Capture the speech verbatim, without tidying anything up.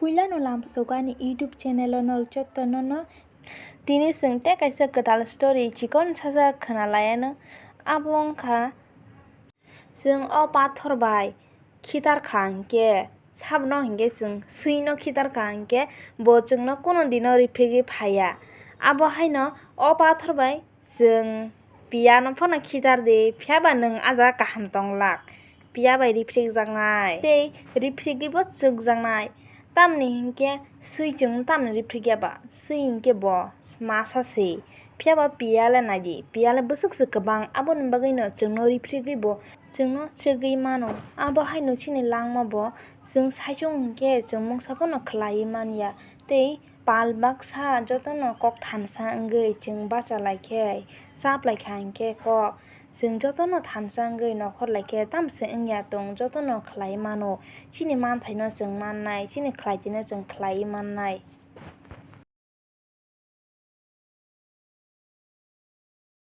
Puilano lamsogani YouTube channel-o norok jotono no. Tini chwng tei kaisa kwtal story chikon saja khwna laiano. Abo wngkha chwng o pathor bai khitar kha hinkhe, sabno hinkhe chwng swino khitar kha hinkhe bo chwngno kuno dino riphigwi phaiya. Abo haino o pathor bai chwng piyano phano khitar di, phiyaba nwng ah jaga kaham tonglak. Piya bai riphrikjaknai tei riphrigwibo chukjaknai. Tamni hinkhe swi chwng tamni riphrikya ba? Swi hinkhe bo masa se. Phiyaba piya le naidi, piya le bwswk se kwbang, aboni bagwino chwngno riphrigwi bo, chwngno chegwi mano. Abo haino chini langma bo chwng saichung hinkhe chwng mungsa phano khlaiwi manya. Tei pal baksa jotono kok thansa wngwi chwng bacha laikhe, chap laikha hinkhe kok. Chwng jotono thansa wngwi nokhor laikhe, tamse wngya tong jotono khlai mano. Chini manthaino chwng mannai, chini khlaitino chwng khlaiwi mannai.